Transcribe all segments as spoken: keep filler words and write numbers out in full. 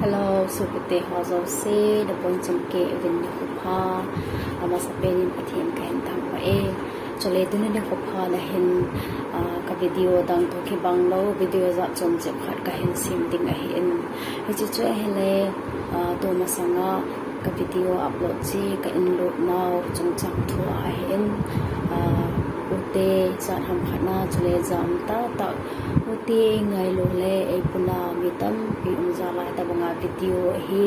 Hello, sopite ho jouse, nabonchauvin nikho pha, amasapen in Pathen kahin thangvah e. Chule tuni nikho pha nahin, ah, ka video dang toh kibang lou, video jat chom chep khat kahin sem ding ahin. Hiche chu ahile, ah, tumasanga ka video upload chu ka in lut nau chungchang thu ahin, ah, ute jat ham khat na chule jam tahtah ute ngailu le eipuna mi tampi um jal a tabanga video hi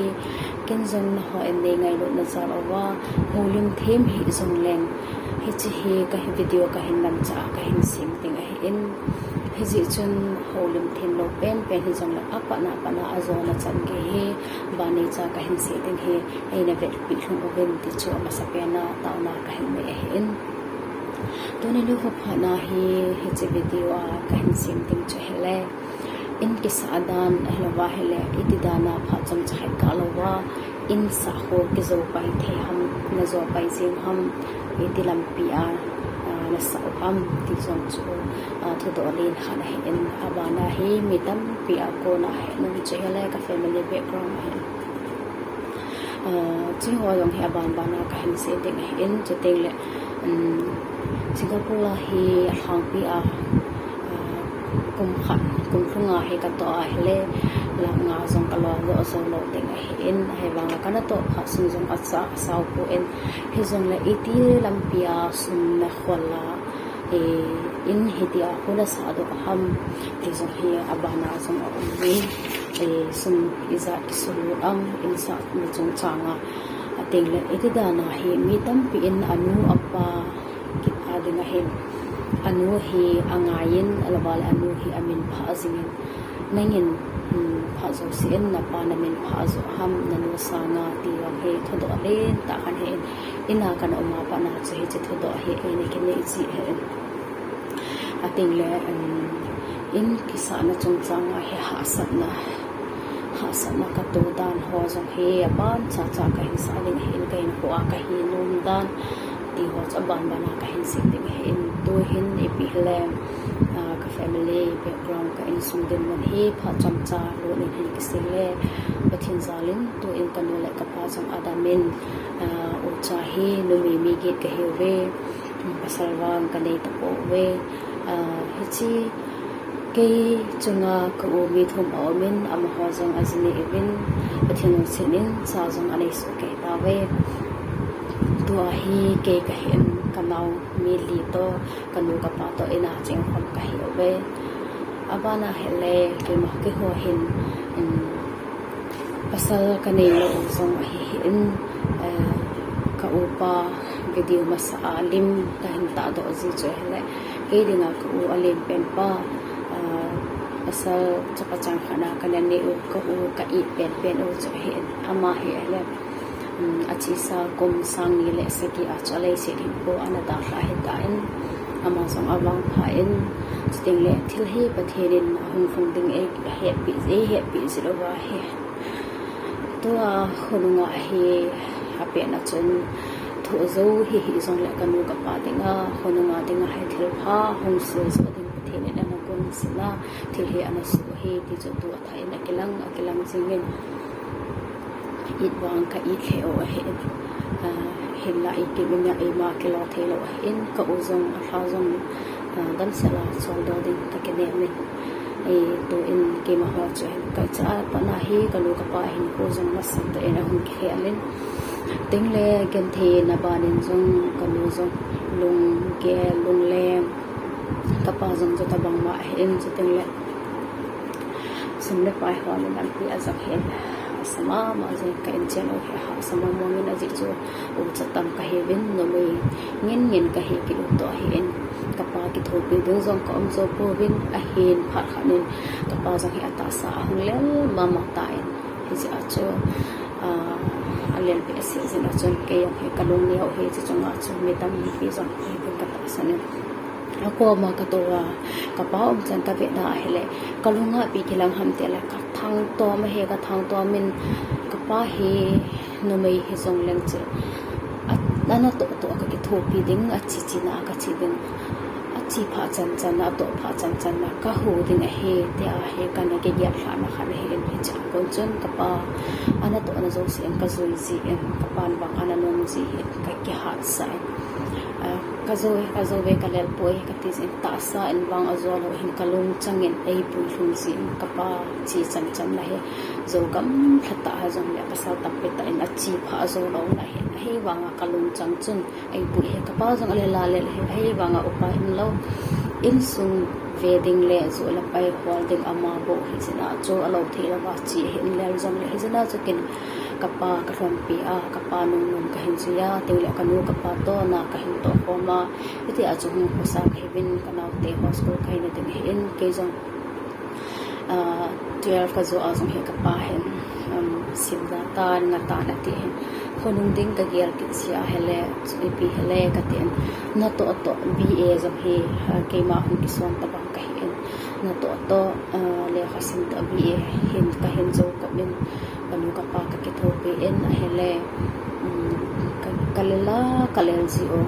ken jong nangho in nei ngailutna jal uva houlim them hih jongleng hiche hi ka hi video kahin manchah a kahin sem ding ahin. Hijeh chun houlim them lou penpen hijongle apatna patna a jona chan gei hi ban neicha kahin sei ding hi eina vetpi lhung uvin ti chu amasapen a taona kahin nei ahin. Tuni nikho pha na hi hiche video a kahin sem ding chu ahile, in kisah dan ahilouva ahile, iti dan a phat chomcha khat kah louva in sah ho kijou pai thei ham, najou pai jeng ham, iti lampi a, ah, nasah u ham ti jong chu, ah, thudoh len khat ahin, abana hi mi tampi a kona ahin, chu ahile ka family background ahin. Ah, chuho jong hi aban bana kahin sei ding ahin, chuteng le, um, Singapore a hi alhangpi a, ah, kum khat, kum lhunga hi katoh a ahile, lakh nga jong kalo jou jou lou ding ahin, ahivanga kana toh phat sung jong acha, asao poi, hijongle iti lampi a sum nakhol a, eh, in hitia hung nasah doh ham, ti jong hi abana jong aum in, eh, sum ijat kisulut am, in sahna chungchang a, ateng le iti dan a hi mi tampi in anu apa kipha ding ahin, anu hi angai in, ahilouva le anu hi amin pha jing in, nangin, um, phat jouse in napa namin pha joh ham, nanu sanga ti jong hi thudoh len tah khat ahin, in a kana um a pat na chu hiche thudoh hi eina kinei ji ahin. Ateng le, um, in kisahna chungchang a hi hahsatna, hahsatna kato dan ho jong hi aban chacha kahin sah ding ahin, ka hinkho a kahi nom dan ti ho chu aban bana kahin sei ding ahin. Tuhin ipi hile, ah, ka family background, ka insung dinmun hi phat chomcha lut in hi kisei le, Pathen jal in tuin kanu le kapa jong adam in, ah, ucha hi numei mi get kahiuve, pasal vang kanei tapouve, ah, hiche kei chunga ka u mi thum aum in, amaho jong aji neh uvin, Pathen lungset in cha jong anei soh kei tauve. Tua hi kei kahin, kanao mi li toh, kanu kapa toh in a chengkhom kahiuve. Abana ahile, keima keiho hin, um, pasal kanei lou jong ahi hin, eh, ka upa video masa a lim kahin tahdoh ji chu ahile, kei dinga ka u alen pen pa, ah, pasal chapa changkhat na kana neh u, ka u ka it penpen u chu ahin, ama hi ahile, um, achesa kum sang ni le sagi a chu aleiset hinkho ana dalhah ahitan, ama jong avangpha in, chuteng le thil hi Pathen in ahung lhung ding eihetpi, eihetpi jeh uva hi. Tua khonunga hi apetna chun thoh jou hih jongle kanu kapa dinga, khonunga dinga hi thilpha hung soh joh ding Pathen in ana gon jin a, thil hi ana soh hi ti chu tua thah in akilang, akilang jingin, it vang ka it lheh u ahin, ah, hinla ipi mina eima kilo theilou ahin, ka u jong alha jong, ah, damsel a choldo ding kakinem in. Eh, tuin keimaho chu hin kacha a pat na hi kanu kapa hinkho jong masang tah in ahung kikhel in. Tengle genthei na ban in jong kanu jong lunggel, lungleng, kapa jong chu tobang ma ahin, chutengle sum le pai ho le lampi ajah hin, asa mama jeng, ka inchen u hi hahsa mong mong in, ajeh chu ucha tam kahiuvin, numei ngen ngen kahi kit u toh ahin, kapa kithopi ding jong ka um jou pouvin, ahin phat khat in kapa jong hi atahsa ahung lel mama tan, hijeh a chu, ah, alel behseh jeh a chun kei jong hi kalung neo hi, hiche chunga chu mi tampi jong hi katahsan in. Akoma katou a, kapa umchan kavet na ahile, kalunga ipi kilang ham tile, kathangtom ahi, kathangtom in, kapa hi numei hijongleng chu, a, ana toh toh a kakithopi ding, ache che na a kache ding, a Chi pha chan chan a, atoh pha chan chan a, ka hu ding ahi, tia hi kana kigel lhahna khat ahi in, hichea kon chun kapa, ana tohna jouse in ka jui jin, kapan vang ana nom ji hin, ka kihatsah in. A, ka jou e, ka jou e, ka lel poi, ka ti jin, tahsa in vang ajo lou hin ka lungchang in, eipui lhung jin, kapa chi chan chan na hi, jou gamlha tah a jong le, pasal tampi tah in achi pha ajo louna hi, ahivanga ka lungchang chun, eipui hi, kapa jong ale la le hi, ahivanga upa um lou. Insung ve ding le, ju le pai hol ding ama bou hi jeh a chu alou thei louva chi hi in lel jong le, hi jeh a chu ken kapa ka lhonpi a, kapa nung nung ka hin jui a, tin le ka nu kapa toh na ka hin toh khom a, hitia chu hung khosa ka hi uvin, ka naote ho school ka hin ding hi in, kei jong, ah, twelve ka jo a jong hi kapa hin, um, sim ja tan, nga tan ati hin. Khonung ding ka gel kit jeh a hile, chu ipi hile ka tin. Natoh toh B A jong hi, ah, keima hung kison tabang ka hi in. Natoh toh, ah, lekha sim toh B A hin ka hin jou kop in. Ka nu kapa ka kithopi in ahile, um, ka, ka lel a, ka lel ji u.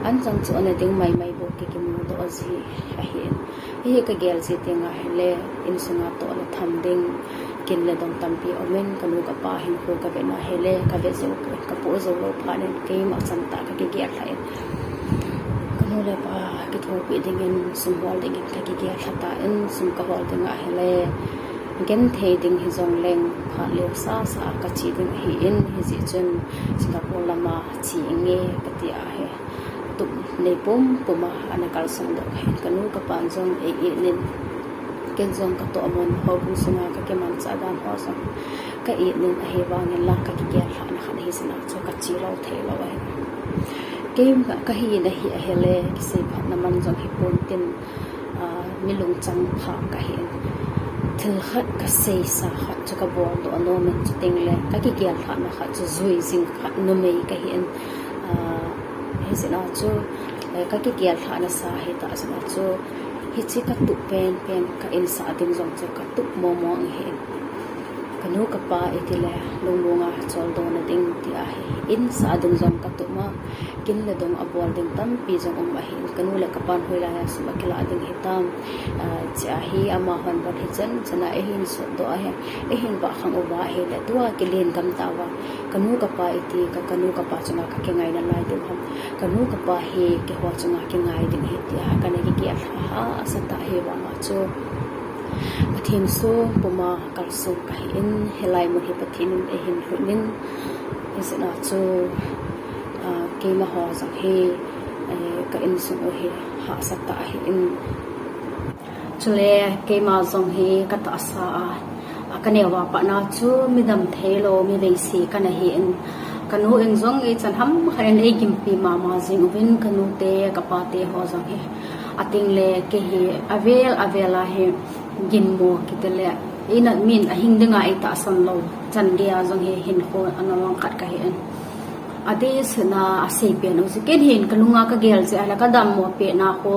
An chang chu ana ding mai mai bou ki kimu doh ji ahi in. Hi ka gel ji teng ahile, insunga toh le tham ding, kin le dong tampi um in, ka nu kapa hin khu ka ve na hile, ka ve jou, ka pu jou lou phat in, keima chan tah ka kigel lha in. Ka nu le pa kithopi ding in, sum hol ding in, ka kigel lha ta in, sum ka hol ding ahile, genthei ding hi jong leng, phat leo sa sa a ka chi ding ahi in, hi jeh chun, Singapore lama chi inge, ka ti ahi. Tup nei pum pum a ana kalsong doh hin ka nu ka pan jong ei it in, ken jong ka toh mon ho bung sunga ka kimanchah dan ho jong ka it in ahivangin la ka kigel lhahna khat hi jeh a chu ka chi lou thei lou ahi. Keima ka hi in ahi ahile kisei phatna man jong hi pon tin, ah, mi lungchang pha ka hi in. Thil khat ka seisa khat chu ka bol doh nom in chuteng le ka kigel lhahna khat chu jui jing khat numei ka hi in. Ah, hi jeh a chu, eh, ka kigel lhahna sa hi ta jeh a chu, hiche ka tup pen pen ka insah ding jong chu ka tup mo mo ahi. Ka nu ka pa iti le lungmong a choldo na ding ti ahi. Insah ding jong ka tup ma, kin le dong a bol ding tampi jong um ahi. Ka nu le ka pan hoilai a sum a kila ding hitam. Ah, hiche ahi amahon ban hi chen chen a eihin sot doh ahi. Eihin vah khang uva ahile tua kilen gam tauva. Ka nu ka pa iti ka, ka nu ka pa chunga ka kingai nalai diu ham. Ka nu ka pa hi keiho chunga kingai ding ahi tia kana kigel lha hahsa tah ahivanga chu. Pathen sung puma kalsong ka hi in, hilai mun hi Pathen in eihin lhun in, hi jeh a chu, ah, keima ho jong hi, eh, ka insung u hi hahsa tah ahi in. Chule keima jong hi ka tahsa a, a ka neo a pat na chu midam thei lou, mi veise kana hi in. Ka nu in jong ichan ham khat in eigimpi mama jing uvin, ka nu te, ka pa te ho jong hi. Ateng le kei hi avel avel a hi ginmo kiti le, eina min ahing dinga eitahsan lou chan gei a jong hi hinkho ana mang khat ka hi in. Adeh seh na asei pen u chu ken hin ka lunga ka gel jeh a le ka dammo pet na khu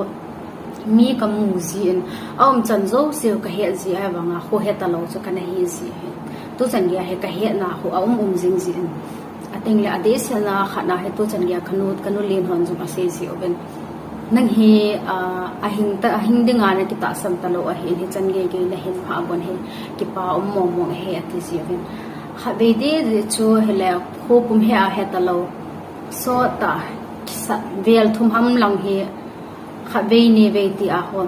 mi ka mu jin, a um chan jouse u ka het ji ahivanga khu heta lou chu kana hi ji ahi. Tu chan gei a hi ka hetna khu a um um jing jin. Ateng le adeh seh na khat na hi tu chan gei a ka nu, ka nu len hon jong asei ji uvin. Nang hi, ah, ahing ta, ahing dinga na kitahsan talou ahin, hichan gei gei na hin pha bon hi kipa um mong mong ahi ati ji uvin. Khatvei deh deh chu hile, kho pum hi a heta lou. Sot tah, kisat vel thum ham lang hi, khatvei nivei ti a ho.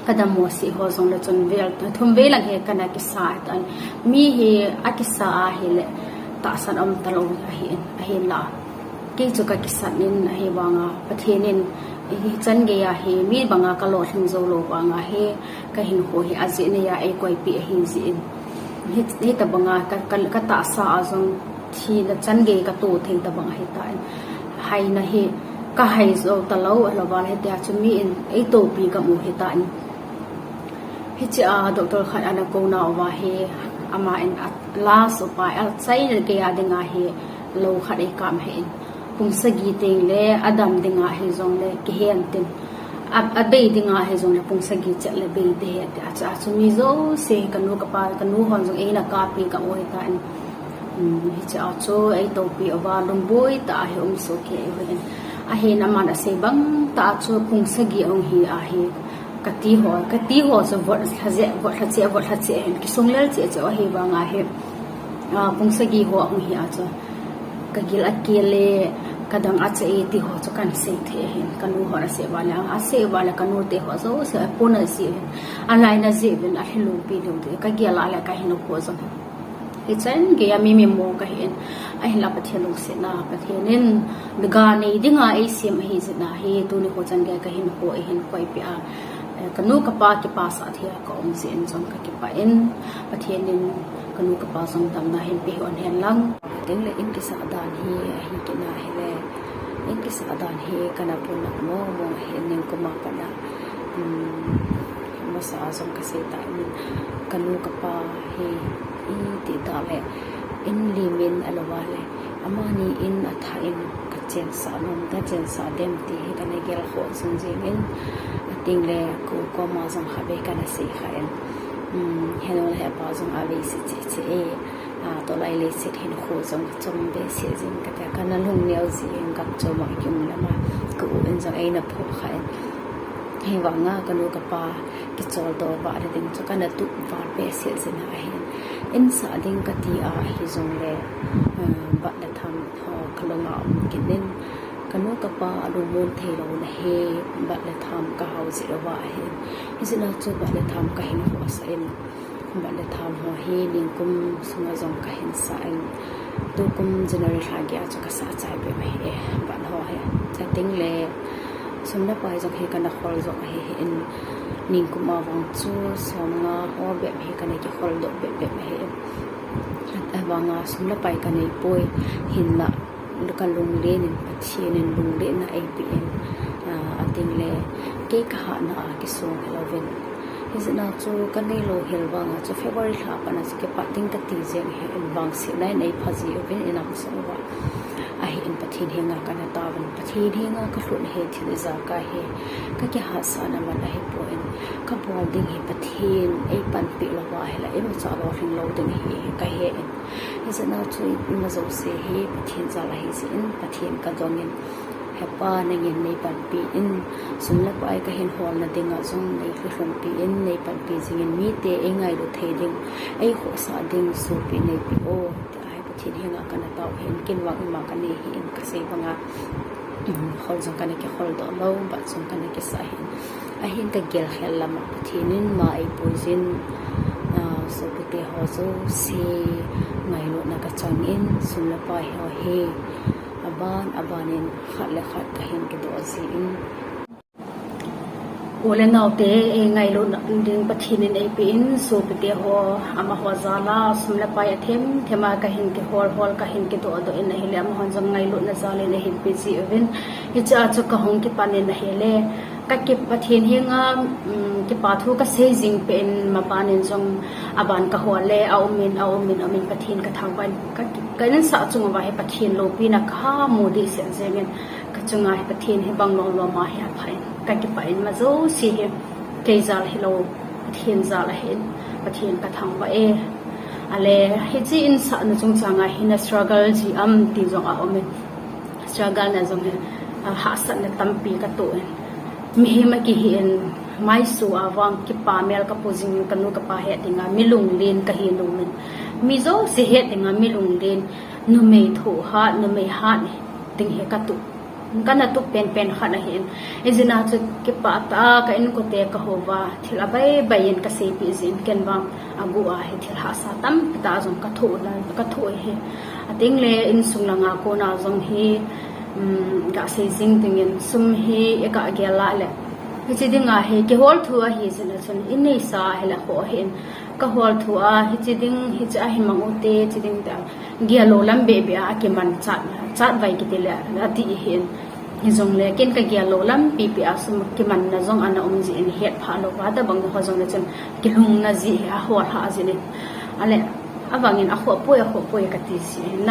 Ka dammo seh ho jong le chun vel thum vei lang hi kana kisa tan. Mi hi akisa ahile, tahsan um talou ahin, ahinla. Kei chu ka kisat in ahivanga, Pathen in hichan gei a hi, mi banga ka lolhing jou lou vanga hi, ka hinkho hi ajeh nei a eikoipeh ahi jeh in. Hi, hitabanga ka, ka, ka tahsa a jong thina chan gei ka to thei tabang ahitan. Haina hi ka hai jou talou, ahilouleh hitia chu mi in eitopi ka mu hitan. Hiche a doctor khat ana kou nauva hi, ama in a last upai, achaina gei a dinga hi lou khat eikap ahin. Pung sagi teng le adam dinga hijongle kihen tin. A, abei dinga hijongle pung sagi chet le bei ding ahi ati. Acha chu mi jouse ka nu ka pa, ka nu hon jong eina kappi ka u ahitan. Um, hiche a chu eitopi uva lungboi tah a hi um soh kei u ahin. Ahin aman asei bang tah chu pung sagi ahung hi ahi. Kati ho, kati ho chu vot lha jeh, vot lha cheh, vot lha cheh hin kisung lel cheh cheh ahi vang ahi. Ah, pung sagi ho ahung hi a chu. Ka gil a kile, ka dang a che e ti ho chu kan sei thei hin. Ka nu ho asei vale, asei vale ka nu te ho jouse apun aji hin. Alai na ji hin, alhilung pi ding ti. Ka gil a le ka hin ho jong. Hichan gei a mi mimo ka hin. Ahinla Pathen lungsetna, Pathen in ga nei dinga eisem ahi jeh in ahi, tuni ho chan gei ka hin ho, eihin koi pi a. Eh, ka nu ka pa kipah sah thei a ka um jeh in jong ka kipah in, Pathen in ka nu ka pa jong damna hin pe hon hen lang. Tin le in kisah dan hi ahi kit na hile, in kisah dan hi kana pun na mo mo hin ning kuma kana, um, masa a jong ka sei ta in, ka nu ka pa hi iti ta le, in limin alou va le, amani in athah in ka chensah nom, ka chensah dem ti hi kana gel kho jing jing in, ating le ko koma jong khatvei kana sei kha in, um, henu le hepa jong avei se che che e, a, tolai leiset hin kho jong chom behseh jing kati a kana lung neo jing, gam chom a kium lama ka u in jong eina phoh kha in. Hivanga ka nu ka pa kichol doh vah ding chu kana tup val behseh jing ahin. In sah ding kati a ahi jong le, um, bat le tham ho ka lunga um kit in. Ka nu ka pa alungmon thei louna hi bat le tham ka hao jeh uva ahin. Hijeh a chu bat le tham ka hin khoh sah in. Bat le tham ho hi ningkum sunga jong ka hin sah in, tukum January lha gei a chu ka sah chai bep ahi e, bat ho hi. Ating le sum le pai jong hi kana khol jong ahi hin, ningkum a vang chu som nga ho bep hi kana kikhol doh bep bep ahi. Avanga sum le pai ka nei poi, hinla ka lunglen in Pathen in lunglen na eipe in, ah, ating le kei ka hatna a kisong hilou vin. Hijeh a chu ka nei lou hel vanga chu February lha pat a chu kipat ding kati jeng hin vangsetna in eipha ji uvin inam sung uva. Ahin Pathen henga kana taovin, Pathen henga ka lhun hi thil ijat ka hi ka kihatsahna man ahi poi, ka bol ding hi Pathen eipanpi lou va hile, imacha lolhing lou ding hi ka he in. Hijeh a chu ima jouse hi Pathen jal ahi jeh in, Pathen ka dong in, Hepa nangin neipanpi in, sum le pai ka hin holna dinga jong neilhumpi in, neipanpi jing in, mite eingailu thei ding, eikhohsah ding sopi neipe o, ti ahi Pathen henga kana tao hin, ken vang ima ka nei hin ka sei vanga, um, khol jong kana kikhol doh lou, bat jong kana kisah hin. Ahin ka gel khel lama Pathen in ma eipui jin, ah, sopite ho jouse ngailutna ka chang in, sum le pai ho hi aban aban in khat le khat ka hin kidoh ji in. U le naote, eingailut ding Pathen in eipe in, sopite ho amaho jal a sum le pai athem them a ka hin kihol hol, ka hin kidoh doh in ahile, amahon jong ngailutna jal in ahin pe ji uvin. Hiche a chu ka hung kipan in ahile, ka ki Pathen henga, um, kipathu ka sei jing peh in, maban in jong aban ka hol le, aum in, aum in, aum in, Pathen ka thangvah in, ka ki, ka insah chung uva hi Pathen loupina ka mu dehset jeng in, ka chunga hi Pathen hi bang lom lom a hi apha in, ka kipah in, ama jouse hi kei jal hilou, Pathen jal ahin, Pathen ka thangvah e. Ale, hiche insahna chungchang a hin na struggle ji am ti jong aum in, struggle na jong hi, ah, hahsatna tampi ka toh in. Mihem akihi in, maisu a vang kipa mel ka pu jing in, ka nu ka pa het dinga mi lunglen ka hi nom in. Mi jouse het dinga mi lunglen, numei thohhat, numei hat ding hi ka tup, kana tup penpen khat ahin. Hijeh a chu kipah tah a ka inkote ka hou va, thil abaibai in ka seipeh jin, ken vang agu a hi thil hahsa tampi tah jong ka thoh, ka thoh hi. Ating le insung langa kona jong hi, um, ga sei jing dingin sum hi i ga gel a le, hiche dinga hi kihol thu ahi jeh a chun i neisa hile kho ahin, ka hol thu a, hiche ding, hiche a hi mang ute, hiche ding tia gel lou lam bebe a kiman chat, chatvai kiti le ati ahin. Hijongle ken ka gel lou lam pipi a sum kimanna jong ana um jeh in, hetphah lou va tabang ho jongle chun kilungna jeh hi ahol ha jeh in. Ale, avangin akhoh poi, akhoh poi kati jeh in,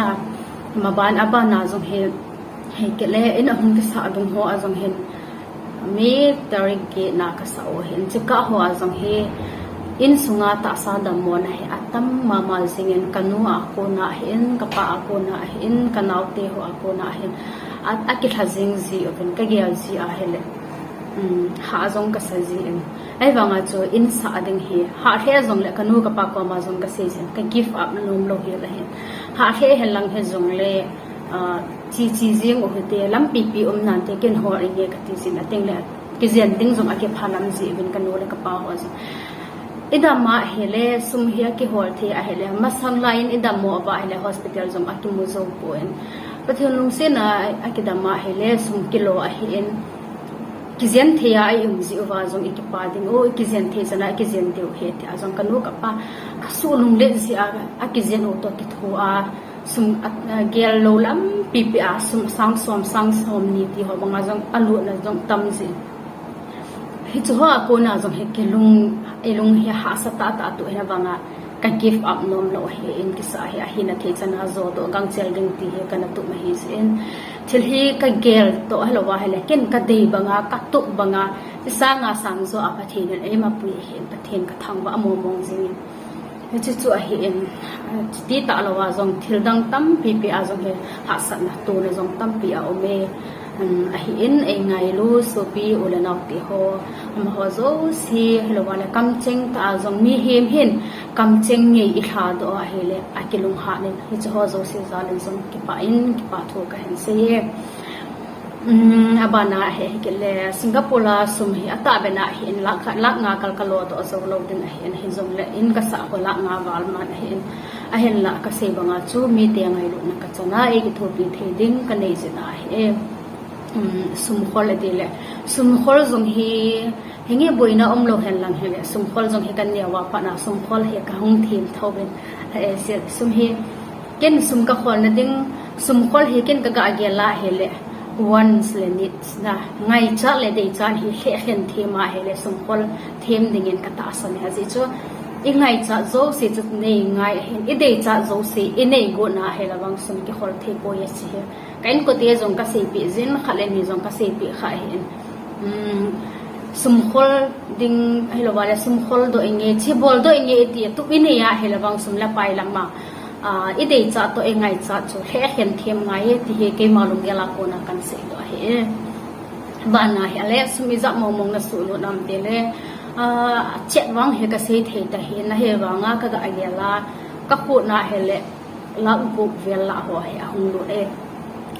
maban aban a jong hi, hi kile in ahung kisah dung ho a jong hin, May tarik get na kasah u ahin, chukah ho a jong hi insunga tahsa dammona hi atam mama jingin, ka nu a kona ahin, ka pa a kona ahin, ka naote ho a kona ahin, A, akilha jing ji uvin, kagel ji ahile. Um, hah jong kasa jin. Ahivanga chu insah ding hi, hah lheh jongle kanu kapa koma jong kasei jin, ka give up nom lou hel ahin. Hah lheh hen lang hijongle, ah, che che jing u hite, lampi pi um nante, ken hol inge kati jin, atengle kijen ding jong akiphalam ji uvin, kanu le kapa ho jong. Idam ahile, sum hi akihol thei ahile, masang laiyin idammo uva ahile, hospital jong akimu jou poi. Pathen lungsetna akidam ahile, sum kilo ahin. Kijen thei a i um ji uva jong i kipa ding u, kijen thei chan a kijen diu ahi tia jong kanu kapa kasuh lunglet ji a, akijen u toh kitho a, sum a, a, gel lou lampi pi a, sum sang som, sang som ni ti ho banga jong alutna jong tam ji. Hiche ho a kona jong hi kilung, ilung hi hahsa tahtah tu hi avanga ka give up nom lou hi in kisa hi ahina thei chan a jodoh gangchel ding ti hi kana tup ahi jin. Thil hi kagel toh hilou ahile, ken kadei banga, katup banga, chi sanga sang jo a Pathen in eima pui ahin, Pathen kathangvah mong mong jingin. Hiche chu ahin, chuti talou a jong thil dang tampi pi a jong hi hahsatna tona jong tampi aum e. Um, ahin, eingailu sopi u le nao teho, amaho jouse, hilou vale kamcheng tah a jong mihem hin kamcheng ngei ilhadoh ahile akilunghan in, hiche ho jouse jal in jong kipah in, kipah thu kahin sei e. Um, abana hi, hi kile Singapore a sum hi atahbeh na ahin, lakh khat, lakh nga kal kalo doh jou lou ding ahin, hijongle in kasah ho lakh nga val man ahin, ahinla kasei banga chu mite ngailutna kachana, eikithopi thei ding kanei jin ahi. Um, sum khol atile, sum khol jong hi hinge boina umlou hen lang hile, sum khol jong hi kaneo a pat na sum khol hi kahung them thou vin, eh, sum hi ken sum kakholna ding, sum khol hi ken kaga gel ahile, wants le needs na, ngaichat le deichat hi lheh lhen them ahile, sum khol them dingin katahsan e. Ajeh chu ingaichat jouse chu nei ngai ahin, ideichat jouse inei got na ahile vang sum kikhol thei poi ahi. Ka inkote jong kaseipeh jin, khat le ni jong kaseipeh kha ahin. Um, sum khol ding, hilou vale sum kholdoh inge, hiche boldoh inge iti a tup inei ahile vang sum le pai lama, ah, ideichat toh ingaichat chu lheh lhen them ngai e ti hi keima lunggel a kona kahin seidoh ahi. Abana hile sum ijat mong mong nasuhlut nam tile, ah, chet vang hi kasei thei tahih in, ahivanga kaga gel a, kakhuhna hile lakh gup vel lah ho hi ahung lut e.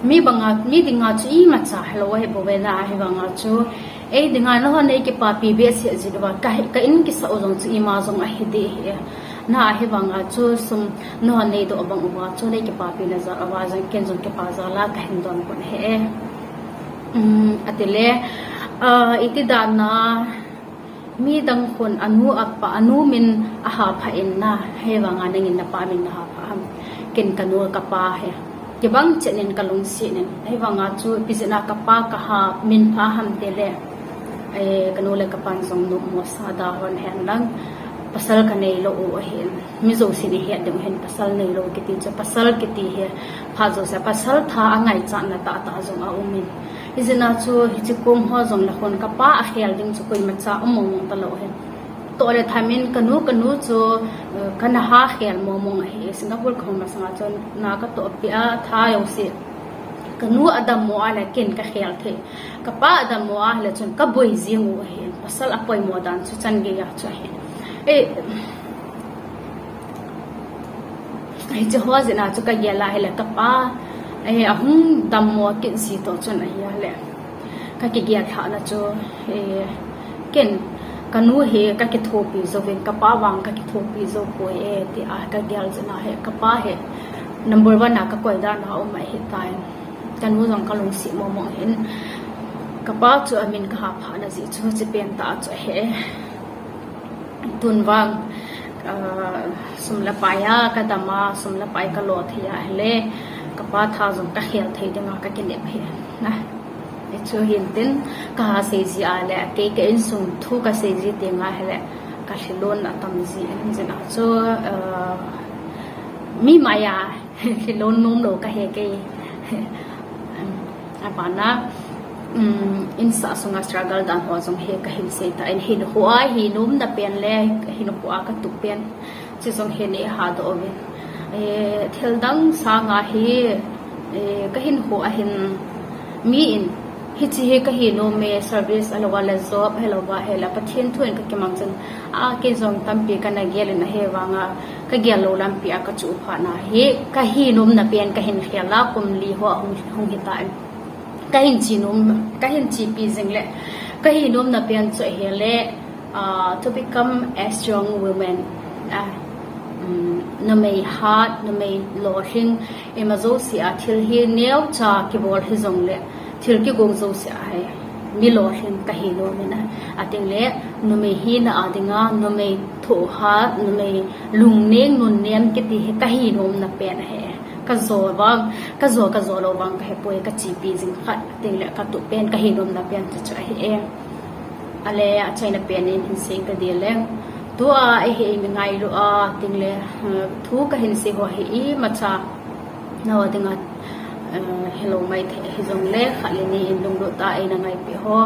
Mi banga, mi dinga chu imacha hilou ahi bouve na, ahivanga chu ei dinga nahon neikipapi behseh jeh uva ka, ka in kisah u jong chu ima jong ahi ding ahi. Na ahivanga chu sum nahon neidoh bang uva chu neikipapina jal uva jong ken jong kipa jal a kahin donbut ahi e. Um, atile, ah, iti dan a, midang khun anu apa, anu min ahapha in na, ahivanga nangin napa min nahapha ham? Ken kanu kapa hi kibang chet in kalungset in, ahivanga chu ipi jeh a kapa kaha min pha ham tile, eh, kanu le kapan jong numo sa da hon hen lang, pasal kanei lou u ahin. Mi jousen ihet diu ahin, pasal neilou kiti chu, pasal kiti hi phat jouse a pasal tha angaichatna tahtah jong aum in. Hijeh a chu hiche kom ho jong le khun kapa akhel ding chu koimacha um mong mong talou ahin. Toh le thamin kanu, kanu chu, eh, kana ha khel mong mong ahi. Singapore kahung masanga chun na katohpi a, tha jouse kanu adammo a le ken kakhel thei. Kapa adammo a le chun kaboi jing u ahin. Pasal apoimo dan chu chan geiya chu ahin. Eh, hiche ho jeh a chu kagel a hile kapa, eh, ahung dammo kit ji toh chun ahile kakigel lhahna chu, eh, ken kanu hi kakithopi jouvin, kapa vang kakithopi jou poi e, tia kagel jeh a hi, kapa hi number one a kakoi dan a um ahitan. Kanu jong kalungset mong mong ahin. Kapa chu amin kahaphana jeh chu hiche pentah chu ahi. Tun vang, ah, sum le pai a kadam a, sum le pai kalo thei ahile, kapa tha jong kakhel thei dinga kakinep ahi na. Hichu hintin, kaha sei ji a le, kei ka insung thu kasei ji teng ahile, kalhilon atam ji ahin, hijeh a chu, ah, mi maiya lhilon nom lou kahi kei. Abana, um, insah sunga struggle dan ho jong hi kahin seitan, hinkho a hinomna pen le hinkho a katup pen, chu jong hi neihadoh uvin. Eh, thil dang sanga hi, eh, kahinkho a hin Mi in, hiche hi kahi nom e, service ahilouva le job ahilouva ahile Pathen thu in kakimang chun, a, kei jong tampi kana gel in ahivanga kagel lou lampi a kachuh phat na hi kahi nomna pen kahin khel a kum li ho ahung, hung hitan. Kahin che nom, kahin chepi jing le kahi nomna pen chu ahile, uh, to become a strong woman. Uh, um, numei hat, numei lolhing, ima jouse a thil hi neocha kibol hijongle, thil kigong jouse a hi mi lolhing kahi nom in a. Atengle, numei hina a dinga, numei thohhat, numei lungneng nunnem kiti hi kahi nomna pen ahi. Kajo vang, kajo, kajo lou vang kahepoi, kachepi jing khat, atengle katup pen, kahi nomna pen chu chu ahi e. Ale, achaina pen in hinsei kadi leng. Tua eihe mi ngailu a, atengle, uh, thu kahin sei ho hi imacha nao dinga, uh, helou maithei hijongle, khat le ni in lunglut a eina ngaipi ho,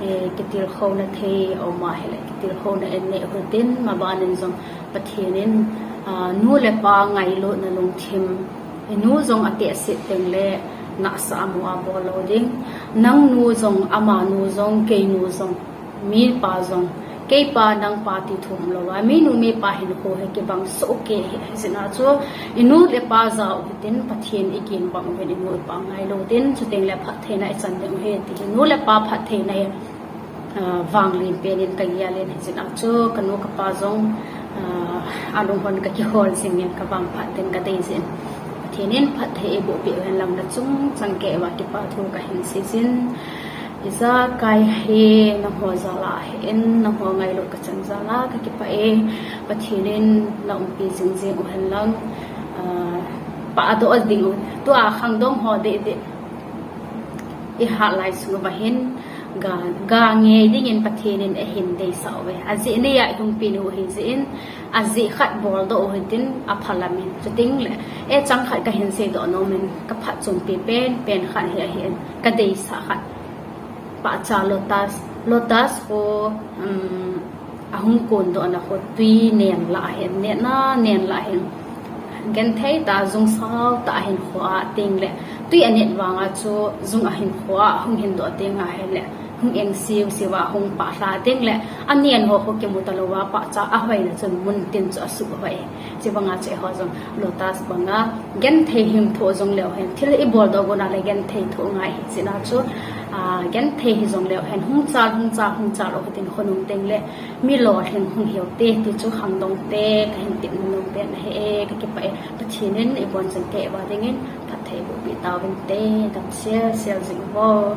eh, kitilkhouna thei aum ahile kitilkhouna in nei uhitin, maban in jong Pathen in, uh, nu le pa ngailutna lungthim, inu jong atehse tengle nahsah a mu a bol lou ding. Nangnu jong, amanu jong, keinu jong, mipa jong, keipa nangpa ti thu umlouva, minu mipa hinkho hi kibang sohkei ahi, hijeh a chu inu le ipa ja uhitin, Pathen igin bang uvin, inu ipa ngailu utin, chutengle phattheina ichan ding uhi ti hi nu le pa phattheina hi, ah, vanglen pen in kagel in, hijeh a chu kanu kapa jong, ah, alunghon kakihol jing in, kavangphat ding kadei jin. Pathen in phatthei eiboh peh uhen lang, nachung chang keiva kipa thu kahin sei jin. Ijakai hi nangho jal a ahin, nangho ngailut kachan jal a kakipah e. Pathen in naumpi jingjing uhen lang, ah, pahdoh ding u, tua khangdong ho dehdeh ihat lai sung uva hin ga, ga ngei dingin Pathen in eihin deisah uve. Ajeh nei a ihungpi u ahijeh in, ajeh khat boldoh uhitin, apha lam in. Chutengle, e, chang khat kahin seidoh nom in, kaphatchompi pen, pen khat hi ahin, kadeisah khat. Pahcha lotus, lotus ho, um, ahung kondohna ho tui nen lah ahin, netna nen lah ahin, genthei tah, jung sao tah ahin kho a, tengle tui anet vanga chu jung ahin kho a, hung hin doh teng ahile hung eng siu siu a, hung pah lha tengle anen ho ho kimu talouva, pahcha ahoina chun muntin chu asuh hoi. Chubanga chu eiho jong lotus banga genthei hing thoh jong leu hen, thil iboldoh gon a le genthei thoh ngai hijeh a chu, ah, genthei hijongleu hen, hung chal, hung chal, hung chal uhitin, khonung tengle mi lolhing hung hiu te ti chu khangdong te kahin tepna nom pen ahi e, kakipah e. Pathen in ibonchauva dingin phatthei eiboh peh tauvinte, damsel sel jing uvo.